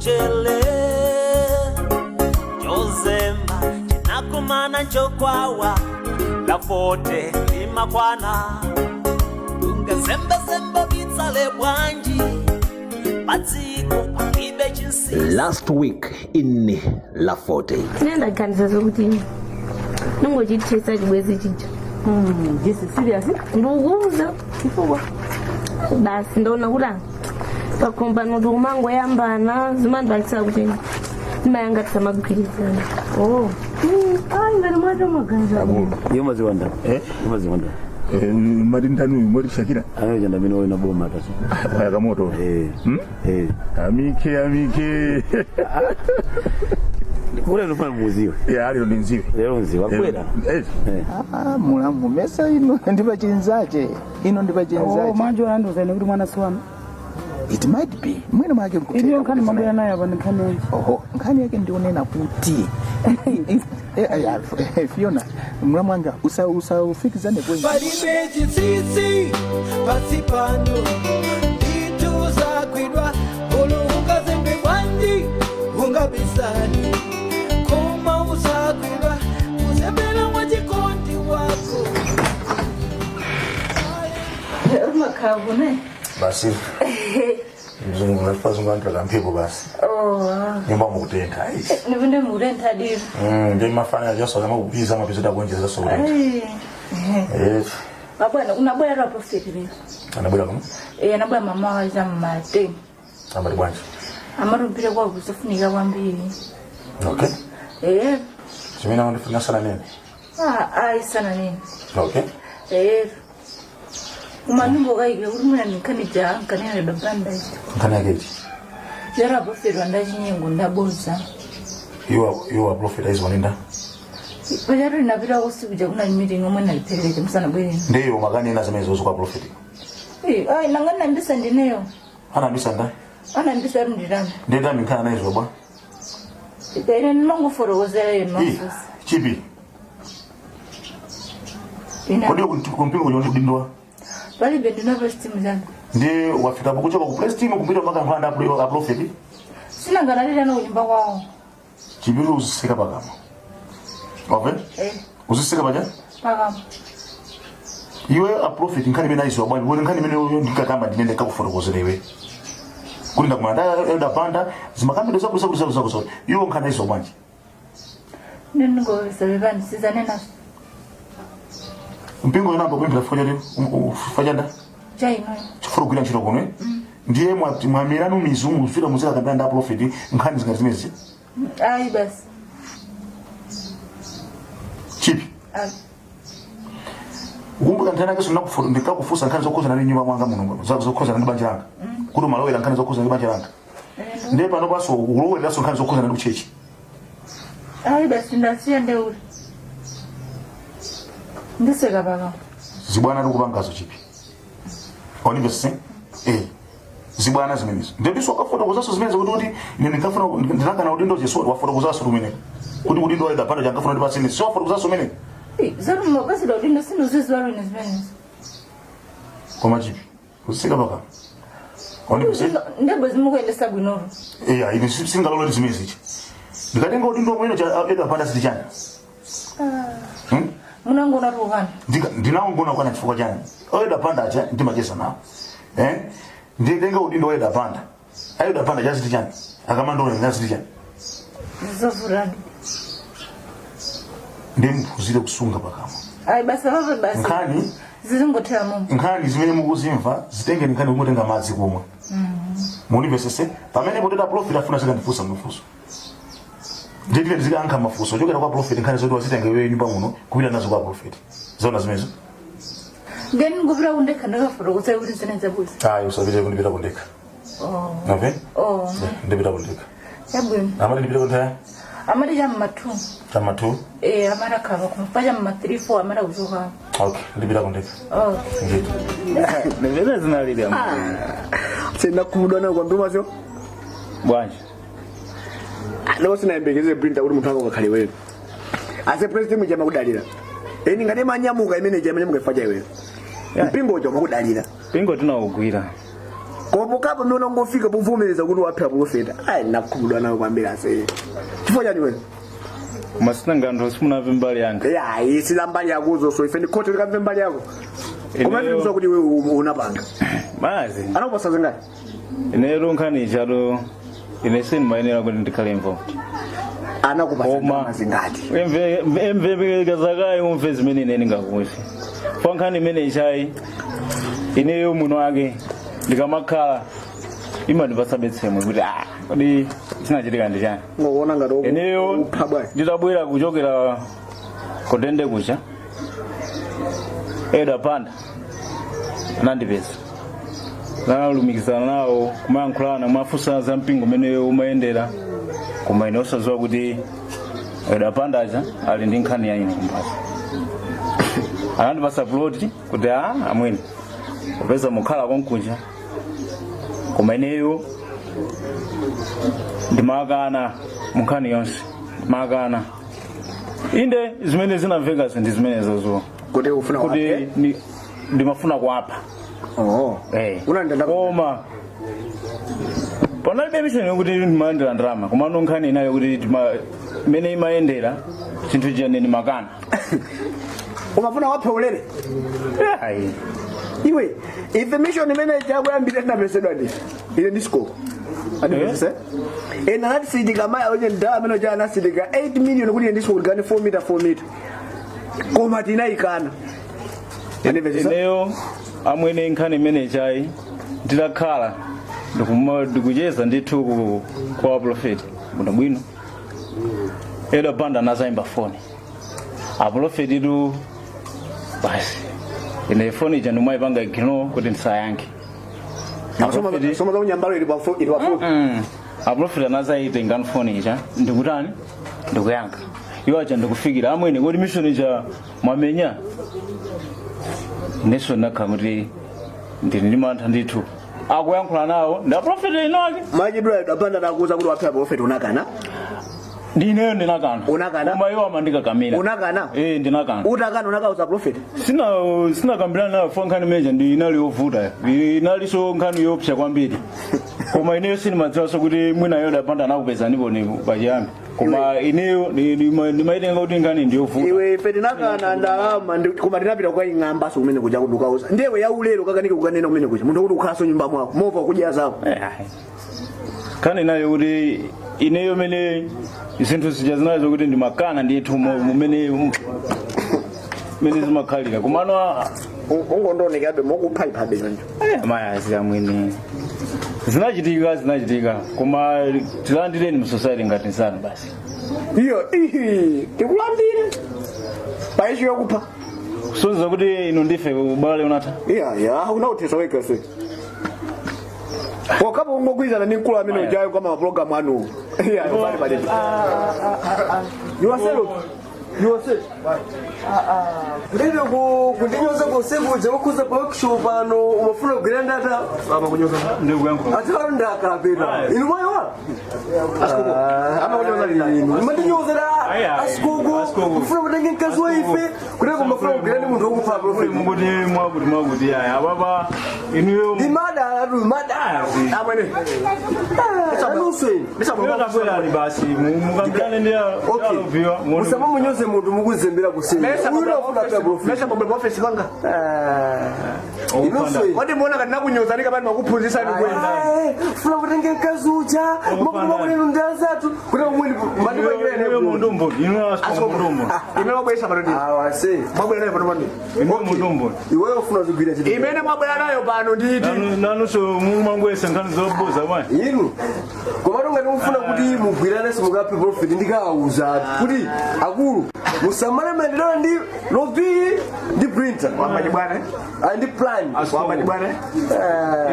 Mchele chozemba chinakumana nchokwawa la 40 limakwana ungazembezembe bitsale bwanji padziko palibe chinsinsi. Last week in La Forte. Ine ndaganiza zokuti ndingochithesa chibwezi chija. This is serious. Ndikukuuza. Chifukwa? Basi ndaona kuti pakhomo kuti kumangoyambana zimandipangitsa kuti ndimayanga tisamagwirizana. Oh. Ayi, ngati mwati maganiza. Iyo maziwanda. Eh? Iyo maziwanda. Eh, mati ndani uyu moti Shakira? Ayo janda mino wena boma tasi. Wayaka moto. Eh. Hmm? Eh. Amike amike. Kule nofana muziwe. Ya lero ndinziwe. Lero nziwe akwera. Eh. Eh. Ah, mulamu mesa ino ndipachinzache ino Oh, ndipachinzache. manje wanandiuza ine kuti mwana si wanu. It might be mwina mwake nkutheka Iliyo nkhani kuti mwabwera nayo apa ndi nkhani yanji? Oho, nkhani yake ndionena kuti Fiona, mlamu wanga usafikizane kwenye Palibe chinsinsi pasi pano, ndithu zagwidwa olo ungazembe bwanji ungabisani koma uzagwidwa kuzembera mwa chikondi wako. Umakhabune. Basi. Mzungu nafazungu anthu akamphepo basi. Oh. Nyumba mukutentha. Ai. Ndipinde mukutentha diro. Ndi mafana jaso kama kupiza mapizo takuonjeza so kutentha. Eh. Mabwana unabwera a prophet lero. Anabwera kuno. Eh, anabwera mama wa mate. Amali bwanji. Amarumbire kwa kuzofunika kwambiri. Okay. Eh. Chimene amandifuna sana nene. Ah, ayi sana nini. Okay. Eh. Umanumbo kaike kuti muna nkhani ja nkanena babanda ichi. Nkhani yake iti. Lero a prophet wandachinyengo ndaboza. You are prophet aiziwaninda. Pachatu linapita usiku ja kuna meeting omwe nalipereke musanabwereni. Ndiyo makanena zimenezo kwa prophet. Eh, ayi nangani nambisa ndineyo. Anambisa ndani? Anambisa ari ndirani. Ndendami nkhani anaizo bwa. Ine ndinongoforokozera Ii, mafusi. chipi. Ine Kodi kumpingo kunyonti kudindwa. palibe ndinapa sitimu zanu. Ndiye wafika kuchoka ku press team kumpita mpaka nkhanda a prophet. Sinanganalirana kunyumba kwawo. Chipi uziseka pakamwa. Okay? Eh, Uziseka paja? pakamwa. Iwe a prophet nkhani imene aiziwa bwanji. Wone nkhani imene uyo ndikakamba ndinende kakufotokozera iwe. Kuti ndakumana nda panda zimakambidwe zaku zaku zaku zaku zaku. Iwe nkhani aiziwa bwanji. Ndinongosabebani sizanenaso. Mpingo unamba kupemphera chifukwa chati chifukwa chanda Chainoyo. chifukwa kugwira ntchito kuno. Eh? Ndiye mwamiranu mizu mufika muzika kambira nda prophet nkhani zingati zimenezi. Ayi basi. Chipi. Ayi. Ukumbuka nthani yake ndikakufusa nkhani zokhuzana ndi nyumba mwanga muno zokhuzana ndi banja langa. Kuti umalowera nkhani zokhuzana ndi banja langa. Ndiye pano paso ulowereranso nkhani zokhuzana ndi kuchechi. Ayi basi ndasiya ndeuri. Ndiseka pakamwa. Zibwana tikupangazo chipi. Onivese? Eh. Zibwana zimenezo. Ndiye wakafotokozaso zimenezo kuti ine ndikafuna ndinakana udindo Jesu wafotokozaso kumene. Kuti udindo wa pano jankafuna ndi pasini. Si wafotokozaso mene. Zari mapasida udindo sinozizwa lwene zimenezo. Koma chipi. Uziseka pakamwa. Onivese? Ndebo zimukuendesa bwinoro. Eh, ine singalololi zimenezi ichi. Ndikatenga udindo mwene cha eda panda siti chani. Munangona rukana. Ndinaongona kwana chifukwa chani. Oeda panda acha ndimacheza nawo. Eh? Nditenga udindo oeda panda. Ayoda panda chasiti chani. Akamandona chasiti chani. Zovurani. Ndimphunzire kusunga pakamwa. Ayi basi apapo basi. Nkhani Zizingothera mumu. nkhani zimene mukuzimva zitengeni nkhani kungotenga madzi kumwa. Munimvesese pamene poteta prophet afuna zikandifunsa mafunso. Nditile ndizikankha mafunso chokera kwa prophet nkhani zoti wazitenga iweyo nyumba muno kupita nazo kwa prophet. Zona zimenezo. Then ngupira kundekha ndakafotokoza kuti zine zabuza. Ayi usapite kundipita kundekha. Oh. Okay? Oh. Ndipita kundekha. Yabwino. Amati ndipita kundekha Amati chamma 2. chama 2. Eh, amara khava kumpa chamma 3 4 amara kuchoka. Okay, ndipita kundekha. Oh. Ndito. Ndivele zinalili Sinakhumudwa nayo kwambiri mazo. Bwanji. Leo sinayembekeze printer kuti munthu angakhale iweyo. Ase president muja makudalira. Eni ngati manyamuka imene ija manyamuka ifaja iweyo. Mpingo uja makudalira. Mpingo tunaugwira. Koma pokapo mmene unangofika povomereza kuti wapha profeta, ayi, nakhumudwa nawe kwambiri ase. Chifukwa chani wewe? Masina anthu simunamve mbali yanga. Ya, sila mbali yakuzo, so ife ndikhote tikamve mbali yako. Koma ife tikudziwa kuti iwe unapanga. Basi. Anakupasa zingati? Ineyo nkhani ichalo ine sindimayenera kuti ndikhale involved. Anakupasa Koma ndalama zingati? Emve kazakayi, umve zimene ine ndingakuuze. Fa nkhani imene ichayi, ineyo muno wake ndikamakhala imandipasa betsemwe kuti ah, kodi chinachitika ndi chani? Ngokuona ngati Ineyo upha bwanji. Nditabwera kuchokera kutende kucha, Eda Panda anandipeza, nalumikizana nawo, kumayankhulana, kumafunsa za mpingo umene umayendera, koma ine osadziwa kuti Eda Panda aja ali ndi nkhani ya ine kumpasa. Anandipasa plot kuti a amwene popeza mukhala konkuja, koma ineyo ndimakana munkhani yonse, ndimakana. Inde, zimene zinamvekazo ndi zimene zozo. Kuti ufuna kuti waphe? Ndimafuna kuwapha. Oh. Eh. Unalandira Koma panalibe mission yokuti ndimalandira ndalama, koma no nkhani inayo kuti imene imayendera chinthu chiyane ndimakana. Umafuna waphe ulere? Ayi. Iwe, ife mission imene chakuyambira tinapesedwa ndi ine ndi scope. Andipesese? Ena anatisidika mayi onye ndalama amene cha anasidika 8 million kuti ine ndi scope gani 4 meter 4 meter. Koma tinayikana. Andipesese? Ineyo amwene, nkhani imene chayi nditakhala ndikucheza ndithu kwa profeti bwinobwino, Eda Banda anazayimba foni aprofeti tu. Basi, ine foni ija ndimayipanga ignore kuti ndisayankhe. Soma za unyambalo ili pa ili pa Aprofeti anazayitenga foni ija, ndikutani, ndikuyankha. Iwo aja ndikufikira, amwene, kuti mission ija mwamenya? Neso ndakhala kuti ndili ndi mantha ndithu, akuyankhula nawo ndi aprofeti ino ake. Mwachidula, Banda nakuuza kuti waphe profeti, unakana? Ndineyo ndinakana. Unakana? Koma iwo amandikakamira. Unakana? Eh, ndinakana. Utakana, unakauza profeti? Sina sinakambirana nayo fo nkhani imeneja ndi inali yovuta, inalinso nkhani yopsa kwambiri, koma ineyo sindimadziwanso kuti mwina yoda panda anakupeza ndipo ni pachiyambi, koma ineyo ndimaitenga kuti nkhani ndiyovuta. Iwe, ife tinakana ndalama koma tinapita kukaying'amba so kumene kuja kuti ukauza ndewe ya ulero kakanike kukanena kumene kuja munthu kuti ukhaso nyumba mwako mova kudya zako. Nkhani inayo kuti ineyo mene zinthu zija zinazo kuti ndimakana ndithu mumene mene zimakhalira, komano Ungondonekabe mokuphayiphabe choncho. Mayazi amwene, zinachitika zinachitika, koma tilandireni mu society ngati nsanu basi. Iyo ihi tikulandire pa issue yokupha. Kusonyeza kuti inu ndife ubale unatha. Iya ya, unautesa weka se pokapo ungogwirizana ndi mkulu amene ujayo kwa mapulogalamu anu. Iya, pali pali. Yourself. Yourself. Ndine ku kundinyoza kusekuja kukhuza pa workshop pano umafuna kugwira ndata. Amakunyoza? Ndikuyankhula. Atalo ndakapeta. Inu moyo wa? Amakunyoza lini? Mandinyozera Aya, asikuku. asikuku. Kufuna kutenga mkazi wa ife kuteko mafuna kugwira ndi munthu wokupha profeti. Mukuti mwakuti mwakuti aya ababa inuyo. Ndi madala tu madala. Amwene. Anuso inu. Inuyo tabwerani basi mukambirane ndi Okay. aloviwa. Musamamunyoze munthu mukuzembera kuseri. Uyu unafuna kupha profeti. Mesa mabwe office panga. Inonso inu. Kodi muona kati nakunyozani kapani makuphunzitsani kwenda? Funa kutenga mkazi uja makuti makuti ndi anzathu kuti umweni Inuyo mundumbo, inuyo asikuku mundumbo. Imene mwabweresa pano ndi awase. Mwabwera nayo pano pano. Inuyo mundumbo. Iweyo ufuna zigwira chiti? Imene mwabwera nayo pano nditi? Nanunso mumangwesa nkhani zobuza bwana. Inu komatu ngati mufuna kuti mugwirane simukaphe profeti, ndikawauza kuti akulu musamale maendeleo ndi lobi ndi printer. Wambaji bwana. Ah, ndi plan. Wambaji bwana.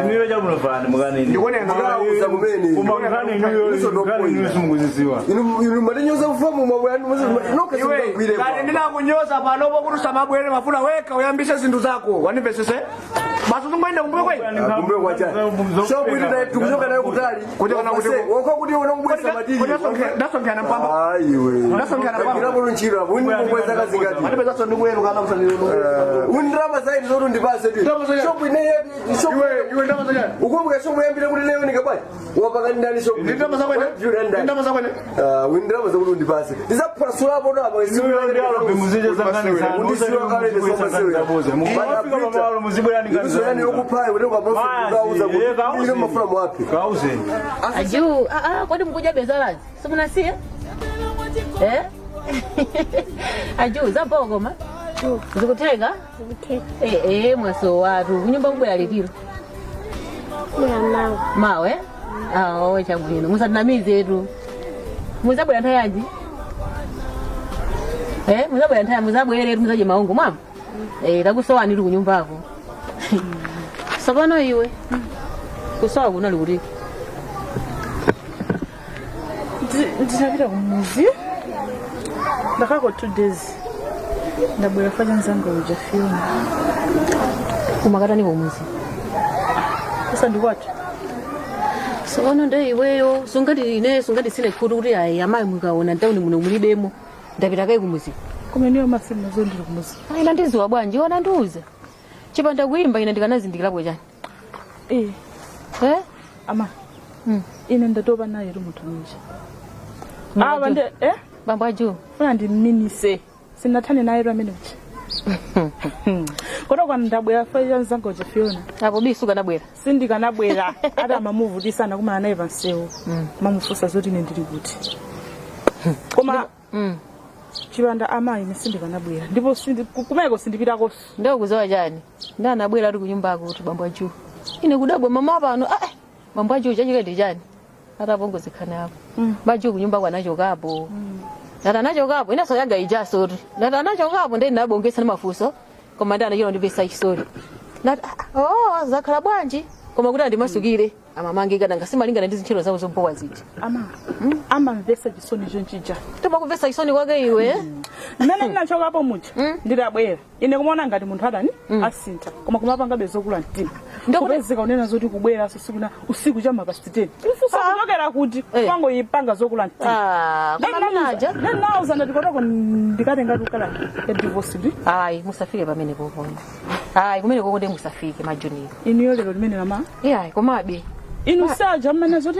Inuyo chamunofani mukanini. Ndikawauza kumene. Koma nkhani inuyo, nkhani inuyo simukuzidziwa. Inu inu matinyoza mfumu mwabwera nokha. Iwe, Simukagwire. kati ndinakunyoza panopo kuti usamabwere, mafuna weka uyambise zinthu zako, wanimvesese? Basi tungoenda kumbuyo kwenu. Kumbuyo kwa chani. Shopu ili na tukuchoka nayo kutali. Kuchoka nayo kuti- Wako kuti unongubwesa matiri. Ndasonkhana mpamba. Ayiwe. Ndasonkhana mpamba. Kira muno nchiro apo. Undi mbweza kazi ngati. Andipeza ndikuweruka kana kusani. Undirama zaidi zotu ndipase tu. Shopu ine shopu. Iwe iwe ndama zachani. Ukumbuka shopu yambira kuti leo nikabwaje. Wapaka ndani shopu. Ndindirama zakwene. Ndindirama zakwene. Ah, windirama zakuti undipase. Ndizaphwasula apo ndo apa. Undisiwa kale Mukafika pamalo muzibwera ndi nkhani Izo yani zanu. okuphayi kuti Mazi, ukauza kuti kauze. ine mafuna mwapi. Kauzeni. Aju, kodi mukuja bezalazi? Simunasiya? Eh? Aju, zampoka koma? Zikutenga? Eh, eh, mwaso watu. Kunyumba kubwera litiro. Mawe? Awo chabwino. Musatinamize tu. Muzabwera nthawi yanji? Eh, muzabwera nthawi muzabwere tu muzadye maungu mwamva? Eh, takusowani tu kunyumbako. Tsopano iwe. Kusowa kunali kuti Ndinapita kumuzi ndakako 2 days, ndabwera facha nzanga uja Fiona. Umakatani kumuzi? Usandikwati. Tsopano nde iweyo sungati ine sungati sine khutu kuti ayi amayi mukaona mtawuni muno mulibemo, ndapita kai kumuzi. Koma iniyo masimu zondiri kumuzi. Ayi, nandiziwa bwanji? Ona ndiuze chipanda kuimba ine ndikanazindikirapo chani? Eh. Eh? Ama ine ndatopa naye tu munthu mja. Awa nde eh? Bambo aju. Funa ndiminise. Sinathane naye tu amene uja. Kodwa kwanu ndabwera facha nzanga uja Fiona. Apo bisu kanabwera. Sindikanabwera ati amamuvutisa kumana naye pansewu. Mamufunsa zoti ine ndili kuti. Koma chipanda amayi ine sindikanabwera ndipo kumeko sindipitakonso. Ndikuzowa chani? Ndanabwera ali kunyumbako kuti bambo aju. Ine kudabwa mama pano ah, bambo aju chachika ndi chani? Atapongozekana apo. Baju kunyumba kwanachokapo. Ndati anachokapo inaso yanga ijaso tu. Ndati anachokapo ndi ndinabongesa ndi mafunso koma ndi anachita ndipesa chisoni. Ndati ah, oh zakhala bwanji? Koma kuti andimasukire amamangika nanga simalingana ndi zintchito zawo zombowa zija. Ama amamvesa chisoni chonchija. Timakumvesa chisoni kwake iwe. Mmene ndinachokapo muja ndidabwera ine kumaona ngati munthu adani asintha, koma kumapangabe zokula mtima kupezeka unena zoti kubweraso sikuna usiku chama past 10 mfunsa kuchokera kuti kwangoyipanga zokula mtima. Ah, koma minaja. Ndinauza ndati kotoko ndikatenga tukala ya divorce ndi. Ayi, musafike pamene popona. Ayi, kumene koko ndi musafike majunior. Inuyo lero limene lama. Iyayi, komabe. Inu saja mmene zoti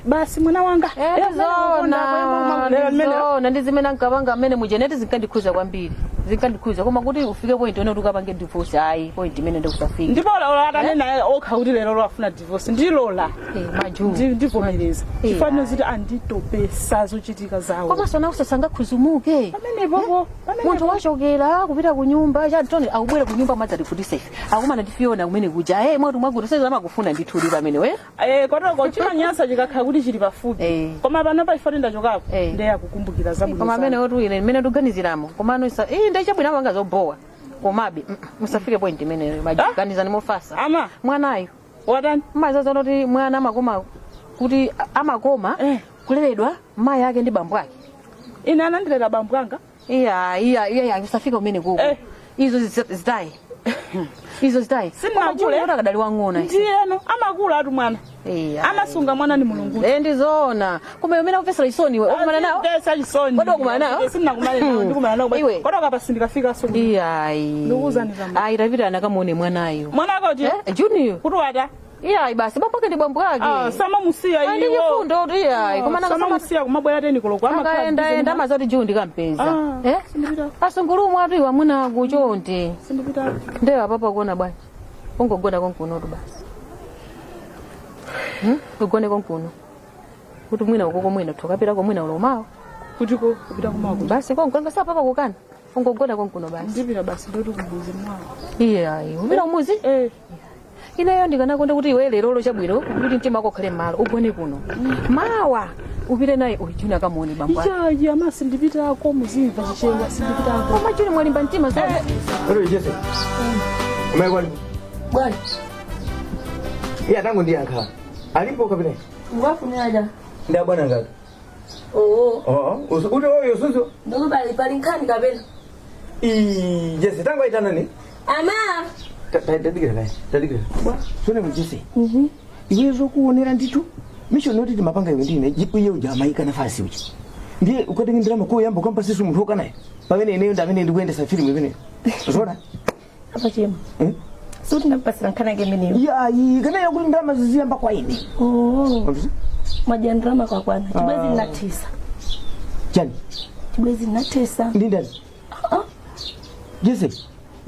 basi mwana wanga Zona lero limene zona ndi zimene ankapanga amene mujeneti zinkandikhuza kwambiri, zinkandikhuza, koma kuti ufike point one kuti ukapange divorce, ayi, point imene ndikusafika. Ndipo lola atanena okha kuti lero lwafuna divorce ndilola. Maju. Ndivomereza chifaniro ziti anditopesa zochitika zawo. Komanso nawuso sangakhuzumuke. Pamenepopo. Munthu wachokera kupita kunyumba chatoni akubwera kunyumba madzatikhutisa ife akumana ndi Fiona kumene kuja mwatu mwakuti saizi amakufuna ndithudi pamene we. Kotoko chimanyasa chikakhala kuti chili pafupi, koma pano paifoti ndachokapo ndiye akukumbukira zabwino. Koma amene otu ine mmene ndikuganiziramo komano isa ndachabwino amanga zobowa, komabe musafike point imeneyo maganizani mofasa. Ama mwanayo watani? Mazaza kuti mwana amakoma kuti amakoma kuleredwa mayi ake ndi bambo ake. Ine anandilera bambo anga. Iya iya iya, usafike umene koko izo zitayi izo zitayi. Sinakule. Akadali wang'ono. Ndiyeno amakula atu mwana amasunga mwana ni Mulungu. Ndizoona koma umene akupesera chisoni iwe okumana nawo. Pesa chisoni. Kodi okumana nawo? Sinakumane nawo, ndikumana nawo. Iwe. Kodi akapasindikafika so. Iyayi. Ndikuwuzani zama. Ayi, tapita nakamuone mwanayo. Mwana akoti? Junior. Kuti wata? Iyayi, basi bambo ake ndi bambo ake. Ah, samamusiya Ayi, ndi iwo. chifundo kuti iyayi koma nanga Samamusiya kumabwera teni koloko. Akaenda enda amazati juu ndikampeza. Ah, Eh? Asungulumwe atu iwe amuna ako chonde. Sindipita. Ndeyo apapa kuona bwanji. Ungogona konkuno tu basi. Ugone konkuno. Kuti mwina ukoko mwina tukapita komwina ulomawo. Kutiko kupita kumawo. Basi konko ngasa papa kukana. Ungogona konkuno basi. Ndipita basi ndoti kumuzi mwawo. Iyayi, upita kumuzi? Eh. Ineyo ndikanakonda kuti iwe lero chabwino kuti mtima wako ukhale m'malo ugone kuno. Mawa upite naye uyu Juni akamuone bambo ake. Iyayi ama sindipitako muzimva chichewa sindipitako. Koma Juni mwalimba mtima zona. Ero Jesse. Umekwani? Bwana. Iye atango ndiyankha. Alipo kapena? Mwafuniraja. Ndi abwana ngati. Oo. Oh, uti oyo susu. Ndikubali pali nkhani kapena. Ii, Jesse tango aitana ni? Ama. Tadikira kaye, tadikira. Sone mujese. Iwe zokuonera ndithu. Mission yoti timapanga iwe ndine iye uja amaika nafasi uja. Ndiye ukatenga ndalama koyamba ukampa sisu munthu wokanayo. Pamene ineyo ndi amene ndikuyendesa filimu imeneyo. Zona? Apa chema. Suti ndapasira nkhani yake imeneyo. Yayi, kana yakuti ndalama ziziyamba kwa ine. Oh. Mwadya ndalama kwakwana. Chibwezi ndinathesa. Chani? Chibwezi ndinathesa. Ndi ndani? Jese.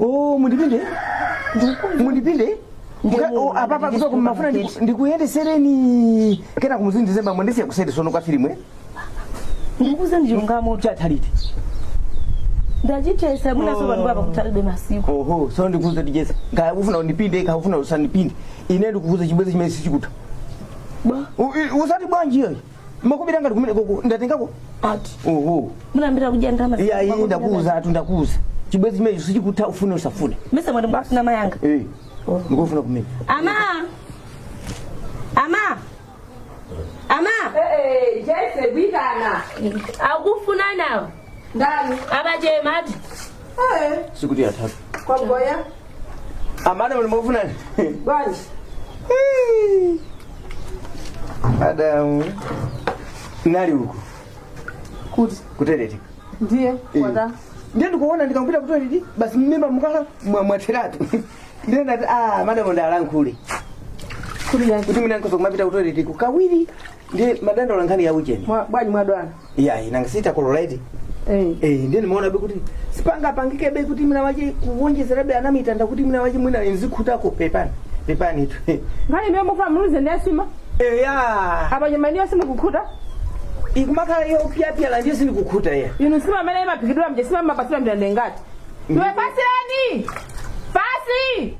Oh, mundipinde? Mundipinde? Apapa kutoka kumafuna ndikuyendesereni kena kumuzindizemba mwendesi kusedi sono kwa filimu eh? Ndikukuza ndichilungamo. Chathaliti. Ndachithesa mwina so vanhu apa kutalibe masiku. Oho, so ndikuuza kuti Jese, ngaya ufuna undipinde kaya ufuna usandipinde. Ine ndikukuuza chibwezi chimene sichikutha. Bwa. Usati bwanji iyoyo. Makobiri angati kumene koko ndatengako? Ati. Oho. Munambira kudya ndalama. Iya, iya ndakuuza atu ndakuuza. Chibwezi chimene sichikutha ufune usafune. Mese mwati mwafuna mayanga. Eh. Ndikufuna kumene. Ama. Ama. Ama. Eh, Jese bwikana. Akufuna nawo. Ndani. Abachema ati. Eh, Sikuti atatu. kwa mgoya. Amana muli mufuna. Bwanji. Adamu. Nali uko. Kuti. Kutereti. Ndiye, kwata. Ndiye ndikuona ndikampita kutoilet basi mmimba mukala mwatheratu. Ndiye ndati ah madam ndalankhule. Kuti mina nkozo kumapita kutoilet kukawiri. Ndiye madandaulo nkhani ya ucheni. Bwanji mwadwala. Iya, nanga sita kololaiti. Eh. Eh, ndiye nimaona be kuti sipanga pangike be kuti mina wache kuwonjezera be anamitanda kuti mina wache mwina nzikhutako pepani. Pepani itu. Nkhani imene mufuna muluze ndi asima. Eh ya. Apa nyama iniyo simukukhuta. Ikumakhala iyo pyapyala ndiye sindikukhuta iya. Inu sima amene imaphikidwa mje sima mapasira mtanda ngati. Iwe fasirani. Fasi.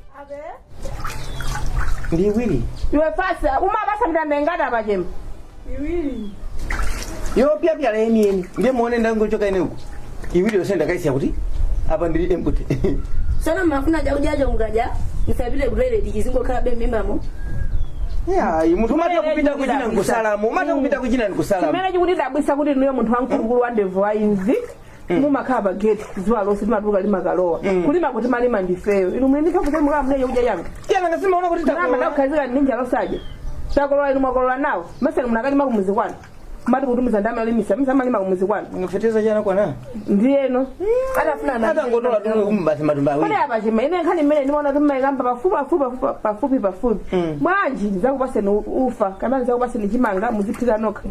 Ndi iwiri. Iwe fasi, umapasa mtanda ngati apa chema. Iwiri. Yo pyapyala yeni yeni. Ndiye muone ndangochoka ine uku. Iwiri yonse ndakaisiya kuti apa ndili empty. Sono mafuna chakudyacho mukaja. Musapite kutoilet chizingokhala be m'mimbamo. Ya, munthu umata kupita kuchina nkusalamu, umata kupita kuchina nkusalamu. Chimene chikundidabwisa kuti inuyo munthu wamkulukulu wa ndevu wa imvi. Mumakhala pa gate zuwa lonse timatuluka limakalowa. Kulima kuti malima ndifeyo. Inu muli ndi mphamvu zoti mukhala muneyo kudya changa. Iya nanga simaona kuti takolola. Mama ndakukhazika ndi njala osadya. Takolola inu mwakolola nawo. Maseni munakalima kumuzi kwanu. Mati kutumiza ndama yolimisa, misa malima kumuzi kwanu. Ngafeteza chana kwana. Ndiyeno. Atafuna Atangotola tuno kumbasi matumba awiri. Kodi apa chema ine nkhani imene ndimaona kuti mmayikamba pafupi pafupi pafupi pafupi. Bwanji ndizakupaseni ufa, kapena ndizakupaseni chimanga muziphika nokha.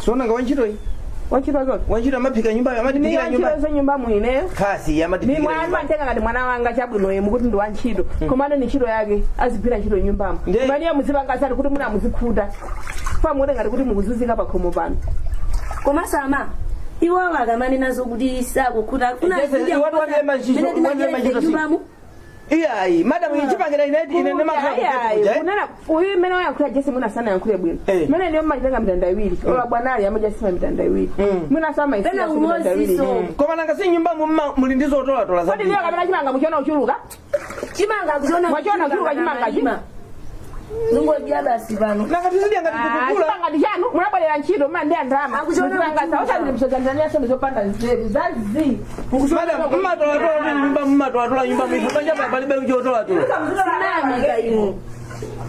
Sona nga wantchito iyi. Wantchito zote. Wantchito amaphika nyumba, amatiphikira Ni nyumba. wantchito za nyumba muineyo. Khasi Ni amatiphikira mwana nyumba. atenga ngati mwana wanga chabwino yemu kuti ndi wantchito. Komano ni ntchito yake azigwira ntchito nyumbamo. Kumaniyo muzipanga zanu kuti muna muzikhuta. Fa muone ngati kuti mukuzunzika pakhomo pano. Koma sama. Iwo akamanena zokuti sakukhuta. Kuna Jese, iwatu wanilema ntchito, wanilema ntchito si. nyumbamo. Iyayi, madam ichipangira ine ine ndimakhala Iyayi, kuja. kunena uyu mmene wayankhula Jese mwina sana yankhule bwino. Mmene ndiyo mmachitenga mitanda iwiri. Ola bwanali amaja sima mitanda iwiri. Mwina sama Pena isiya mitanda iwiri. umodzi Koma nanga si nyumba muli ndi zotolatola Kodi ndiyo kapena chimanga muchiona uchuluka? Chimanga akuchiona Mwachiona uchuluka chimanga chi? Zungodya basi pano. Nanga tizidya ngati kukula. Chimanga ndi chanu munabwerera ntchito mma ndi andalama. Akuchiona Muzipanga kuchuluka. osati msozanzania sondo zopanda nzeru zazi. Madam, mmatolatola nyumba, mmatolatola nyumba, mifupanja palibe chotolatola. Simamika inu.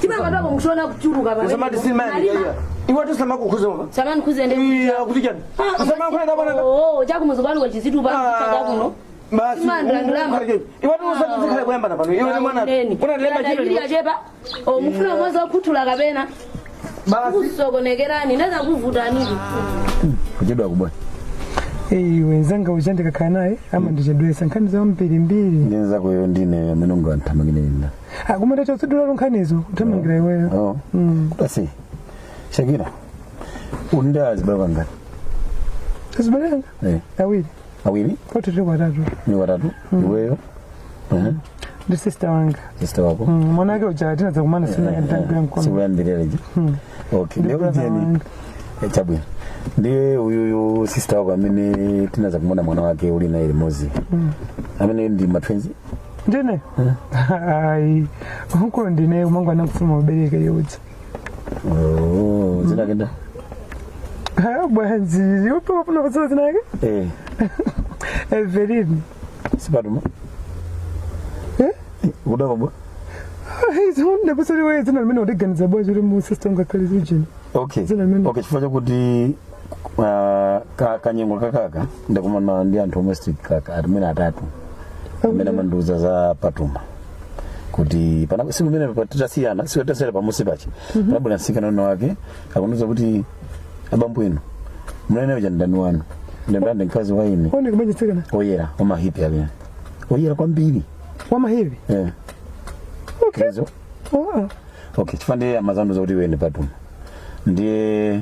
Chimanga twako mukuchiona kuchuluka pano. Usamati simani iya. Iwe tusamakukhuza mva. Samani kuzende. Iya, kuti chani. Usamankhula ndabona. Oh, chakumuzi kwanu kwachizitupa chakuno. Basi. Simandira Iwe tusatizikhale kuyambana pano. Iwe ndi mwana. Unatilemba ntchito. Ndili achepa. Oh, mufuna umodzi wakhuthula kapena. Basi. Kusokonekerani, ndeza kuvutanidi. Kuchedwa kubwa. Eh, wenzanga uja ndikakhala naye ama ndichedwesa nkhani za mbirimbiri. Ndinza kuyo ndine amene unganthamangire ina. Ah, koma ndachotsidula nkhanizo kuthamangira iweyo. Oh. Kutasi. Shakira. Unda zibaba ngati. Azibalanga Eh. awiri. Awiri? Kote tili watatu. Ni watatu. Iweyo. Ndi sister wanga. Sister wako. Mwana wake uja tinadza kumana sina kantagwira mkono. Sikulandirira liji. Okay. Ndi Ndiyo brother jeni. wanga. Chabwino. Ndiye uyuyu sister wako amene tinaza kumona mwana wake uli naye limodzi. Amene ndi matwenzi. Ndine? Ayi. Unko ndine umangu anakufuma ubereke yodzi. Oh, zina kenda. Ah, bwanji, upo pano kutsala zina yake? Eh. Evelyn. Sipatuma. Kudabwa bwa? Ndapasati wewe dzina limene udiganiza bwanji kuti mu sister ungakhale ujeni. Okay. Okay, chifukwa chakuti kanyengo kakaka ndakumana ndi anthu omwe kaka atumene atatu amene amandiuza za Patuma kuti pana siku imene titasiyana, siku titasiyana pamusi pachi, panabwera mtsikana wina wake akundiuza kuti, "Abambo inu, mnaneyo cha ndani wanu?" Ndandande mkazi wa ine. One kubanja tsikana. Oyera wamahipi, amene oyera kwambiri. Wamahipi? Eh. Okay. Izo. Oh. Okay, chifukwa ndiye amazandiuza kuti iwe ndi Patuma, ndiye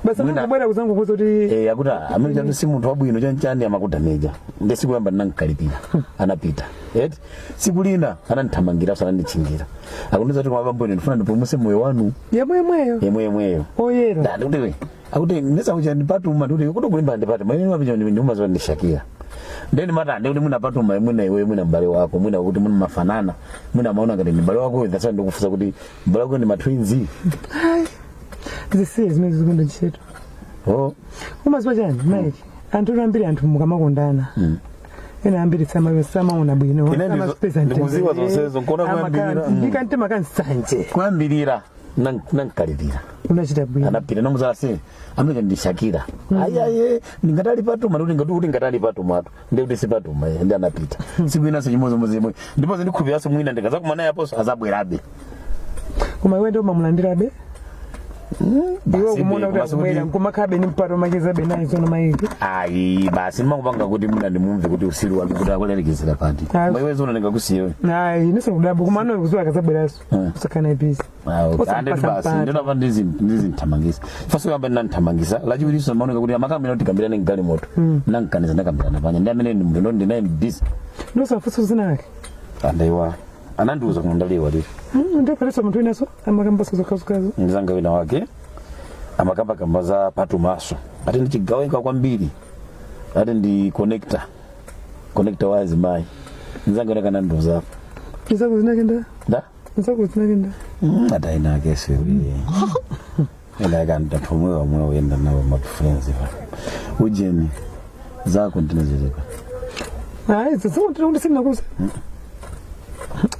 Basa kubwera kuzangu kuza kuti eh, akuti amene chatu si munthu wabwino, chanchani, amakudamage. Ndiye siku yamba ndinankalipira, anapita eti. Siku lina anandithamangira, ananditchingira, akundiuza kuti, "Koma abambo ine ndifuna ndipulumutse moyo wanu." Yemwemweyo? Yemwemweyo. Oyera. Ndikuti we, akuti ndisa ndi Patuma, ndikuti kuti kulimba ndi Patuma, ine mapicha ndimaziwa ndi Shakira. Ndeni mata ndikuti mwina Patuma, mwina iwe, mwina m'bale wako, mwina kuti mwina mafanana, mwina maona ngati ndi m'bale wako. That's why ndikufunsa kuti m'bale wako ndi ma twins. Ai. Zisiye zimene zikunda ntchito. Oh. Umaziwa chani, Mike? Anthu ambiri, anthu mukamakondana. Ena ambiri samaona bwino. Ine ndikuziwa zonsezo, nkuona kuyambirira. Ndikantima kansanje. Kuyambirira nankalipira. Unachita bwino. Anapita namuzala se amene ndi Shakira. Ayi ayi, ndingatali Patuma, ndikuti ngati kuti ngatali Patuma tu, ndikuti si Patuma. Eh, ndi anapita. Siku inanso chimodzimodzi imwe, ndipo ndikhupiranso mwina ndikazakumana naye aponso azabwerabe. Koma iwe ndio umamulandirabe? Iwe Basi kumona kuti basi akubwera nkumakhabe ni mpato machezabe naye zono, Mike? Ayi, basi, ndimangopanga kuti mwina ndimumve kuti usiru wake kuti akulerekezera pati. Ayi. Koma iwe zona ndingakusiyewe? Ayi, nisakudabwa, koma ano kuzuwa akazabweraso. Usakana busy. Andeti basi ndinapa ndizinthamangisa faso yamba ndinanthamangisa. Lachiwiriso maoneka kuti amakambira kuti kambirane mgalimoto, nankaniza, ndakambirana panja ndi amene ndi munthu ndinaye busy. Ndosafunsa zina lake? Andaiwa anandiuza kuma ndaliwa lero. Ndopaleso munthu winaso amakambaso zokhazokazo. Ndizanga wina wake amakambakamba za Patumaso, ati ndichigawenga kwambiri, ati ndi connector wa azimayi. Nzanga wina kanandiuzapo. Nzako zinakenda? Da. Nzako zinakenda? Atainake sewe ena kantathu omwe wamwe uyenda nawo ma friends pa ujeni zako ndinazezepa. Ayi, zazikuti sinakuza.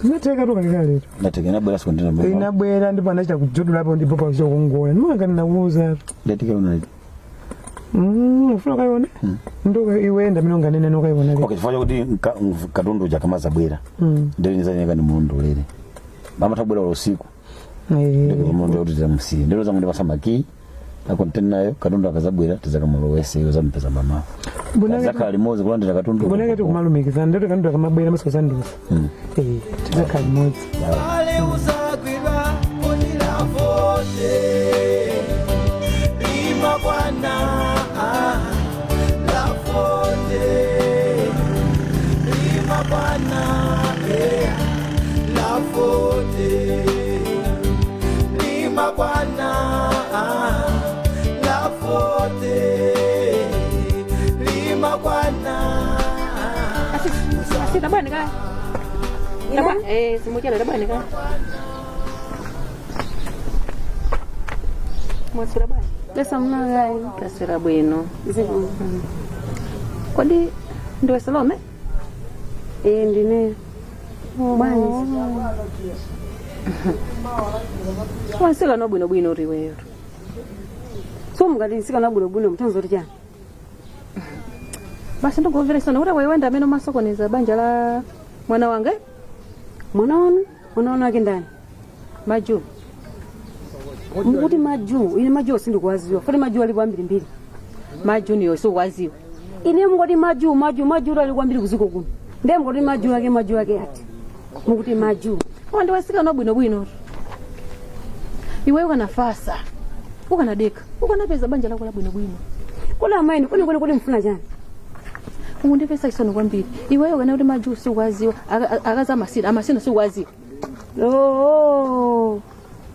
Zinatheka tu kalekale. Ndatekena bwera siku ndina. Inabwera ndipo anachita kujudulapo ndipo pakuchita kukongola. Ndimanga ndinakuuza. Ndatika una. Ufuna ukaione? Ndo iwe ndamene unganene nokaiona. Okay, chifukwa chakuti katundu uja kamazabwera, ndiri nizanyeka ndi mulondolere amatha kubwera usiku, ndikumundu kuti timusiye ndiro zangu ndipasa makii akontena katundu, akazabwera tizakamulowese iwo zampeza mama zakhala limodzi kulandira katundu. Bonake tikumalumikizana, ndoti katundu akamabwera masikusandusa. Eh, tizakhala limodzi. Ale uzakwirwa kundila 40 lima bwana, la 40 lima bwana, la 40 lima bwana, la 40 lima bwana. Asi tabani kaya. Taba eh simuchela tabani kaya. Mwaswera bwanji? Lesa mnangai. Taswera bwino. Kodi ndiwe Salome? Eh, ndine. Bwanji? Wansika no bwino bwino uri weyo. So mukati nsikana bwino bwino mutanzo kuti chani? Basi ndingomvera sana kuti wewe amene umasokoneza banja la mwana wange. Mwana wanu? Mwana wanu ake ndani? Maju. Mukuti Maju, ine Maju sindikuwaziwa. Foti Maju ali kwambiri mbiri. Maju niyo suwaziwa. Ine mukoti Maju, Maju, Maju ali kwambiri kuziko kuno. Ndiye mukoti Maju ake, Maju ake ati. Mukuti Maju. Koma ndiwe no bwino bwino. Iwe ukanafasa. Ukanadeka. Ukanapeza banja lako la bwino bwino. Kodi amayi, kodi kodi kodi mfuna chani? Undipesa isono kwambiri. Iweyo kana kuti Maju suwaziwa, akaza amasina, amasina suwaziwa. Oh.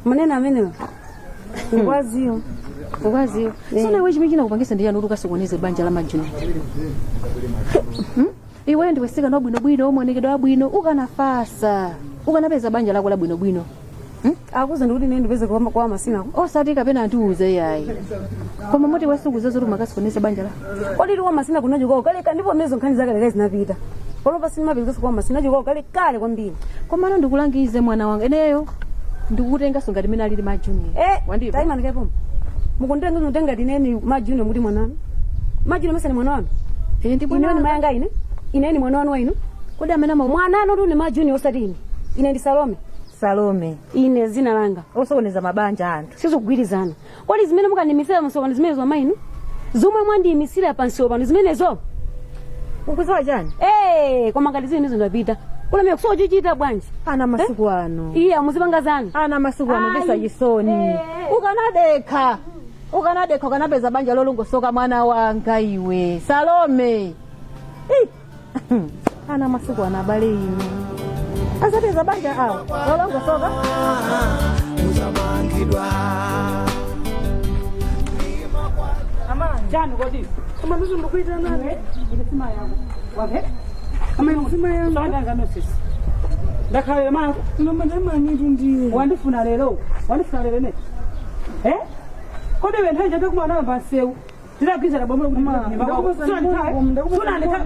Maneno amenewa. Ngwaziwa. Ukwaziwa. Sona iwe chimene chinakupangisa ndi yani kuti ukasokoneze banja la Majuni? Iweyo ndiwe sikana wabwinobwino, umaonekedwe abwino, ukanafasa. Ukanapeza banja lako la bwinobwino. Akuza ndikuti ine ndipeze kwa masina. Osati kapena andiuze yayi. Koma moti wasukuza zoti umakasokoneza banja la. Kodi kwa masina kunacho kaleka ndipo mezo nkhani zake leka zinapita. Polopa sindimapezekanso kwa masi nachokako kale kale kwambiri. Komano ndikulangize mwana wanga, ineyo ndikukutenganso ngati mene alili ma junior. Eh, taima ndikaipoma. Mukundenga mutenga tineni ma junior muti mwana wanu. Ma junior masani mwana wanu. Ndi mwana wanu mayanga ine. Ine ni mwana wanu wa inu. Kodi amene ama mwana anu ndi ma junior osati ine. Ine ndi Salome. Salome. Ine zina langa. Osokoneza mabanja anthu. Sizikugwirizana. Kodi zimene mukandimisira msopano zimenezo amayi inu? Zomwe mwandiyimisira pansiwo pano zimenezo? Ukuziwa chani? Eh, koma ngati zimenezo ndapita. Kulamya kusochichita bwanji. Ana masiku ano. Iye muzipanga zanu. Ana masiku ano Ayi. ndisa chisoni. Ukanadekha. Ukanadekha ukanapeza banja lolongosoka mwana wanga iwe. Salome. Ih. Ana masiku ano abale inu. Azapeza banja awo. Lolongosoka. Uzamangidwa. Ama chani kodi? Koma ndizo ndikuita nani? Ine sima yako. Wave? Ama ine sima yangu. Sanda ngano sisi. Ndakhalele mako. Noma ndamani tundiye. Wandifuna lero. Wandifuna lero ne. Eh? Kodi wenthu nje kumana nawe pansewu. Ndidagwirizana boma kuti ndikupa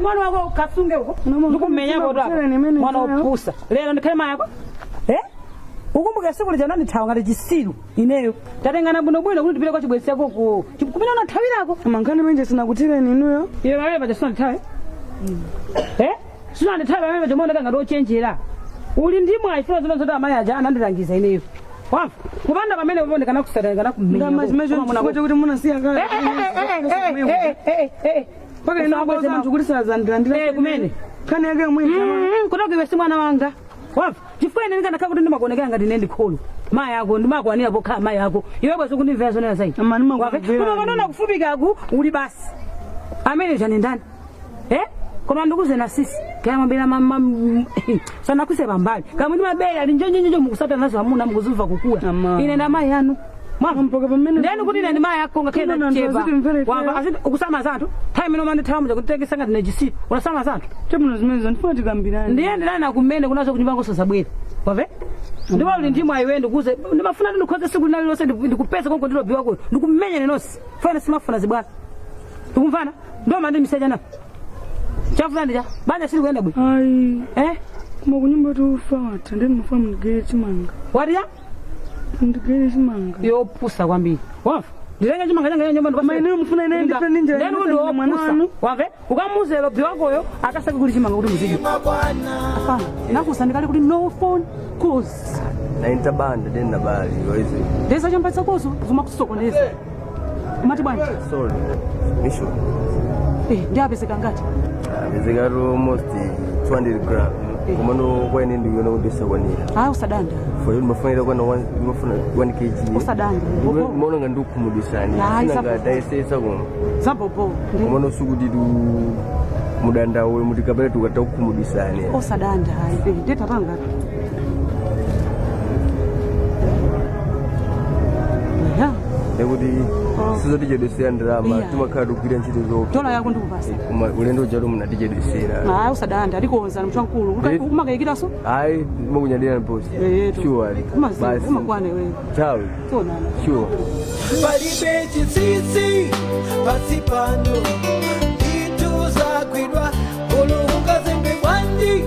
mwana wako kasunge uko. Ndikumenya kodo apa. Mwana wopusa. Lero ndikhale mayako. Eh? Ukumbuke siku lija ndandithawa ngati chisiru ineyo. Tatengana bwinobwino kuti ndipite kwa chibwenzi chako ku. Kumene unathawirako. Mankhani menje sinakuthireni inuyo. Iwe pamene paja sunandithawe. Eh? Sunandithawe pamene paja umaoneka ngati ochenjera. Uli ndi mwayi funa zimene zoti amayi aja anandilangiza ineyo. Wamva? Kupanda pamene uponekana kusatana kumenya. Ndama chimecho chifukwa chakuti munasiya kale. Paka ino abweza anthu kuti sazandilandira. Eh, kumene. Khani yake yomwe Kutoka iwe si mwana wanga. Wamva? Chifukwa ine ndikanakhala kuti ndimakuonekera ngati ine ndikholo. Mayi ako ndimakwanira pokhala mayi ako. Iwe bwezi kundimvera zonena zayi. Ama ndimakumvera. Koma ukanona kufupikaku uli basi. Amene chani ndani? Eh? Koma ndikuze na sisi. Kaya mabela mama sana kuse pambali. Kama ndi mabela ali njonjonjonjo mukusata nazo amuna mukuzumva kukula. Ine na mayi anu. Mwa mpoka pamene. Ndeni kuti ine ndi mayi ako ngakhale Koma ndacheba. aziti mvere Wamva aziti ukusama zanthu. Nthawi imene umandithawa muja kunditengesa ngati ine chisiru. Unasama zanthu. Chabwino zimenezo ndifuna tikambirane. Ndiye ndinali kumene kunazo kunyumba ngosasabwera. Wamve? Ndipo uli ndi mwayi wendo kuze ndimafuna ndikhoze siku linali lonse ndikupeza konko ndilobiwa kuno. Ndikumenya nenosi. Fana simafuna zibwana. Ndikumvana? Ndo mandi miseja na. Chafuna ndija. Banja sili kuenda bwi. Ayi. Eh? Koma kunyumba tufa watha ndi mafuna mundigere chimanga. Watiya? Mundigere chimanga. Yopusa kwambiri. Wamva? Nditenga chimanga changa nyumba ndipasa. Maine mufuna ine ndife ninja. Ndeni kuti wopusa. Wamve? Ukamuze lobi wakoyo akasake kuti chimanga kuti muzidye. Afana. Nakusa ndikali kuti no phone calls. Naita banda then nabali waizi. Ndeza chamba chakozo zimakusokoneza. Umati bwanji? Sorry. Mission. Eh, ndiyapezeka ngati. Apezeka almost 200 gram. Komano kwa ine ndikuona kuti isakwanira. Hayi usadanda. For you mafanira kwana 1 kg. Usadanda. Maona nga ndikukhumudwisani. Hayi, Sina zapopo. nga dayesesa koma. Zapopo. Komano sukuti tu mudandawe muti kapena tukata kukhumudwisani. Usadanda hayi. Eh, nditatanga. Ya. Nekuti sizotichedwesera ndalama Iya. timakhala tikugwira ntchito zokha. Dola yako ndikupasa. Koma ulendo ujalo munatichedwesera. Hayi usadanda ndikonza mtu wankulu. Eh. Umakayikiraso? Hayi makunyadira mposi. Eh, tu. Sure. Umaziwa, umakwana iweyo. Tawe. Tionana. Sure. Palibe chinsinsi pasi pano ituzakwidwa ulukazembe bwanji.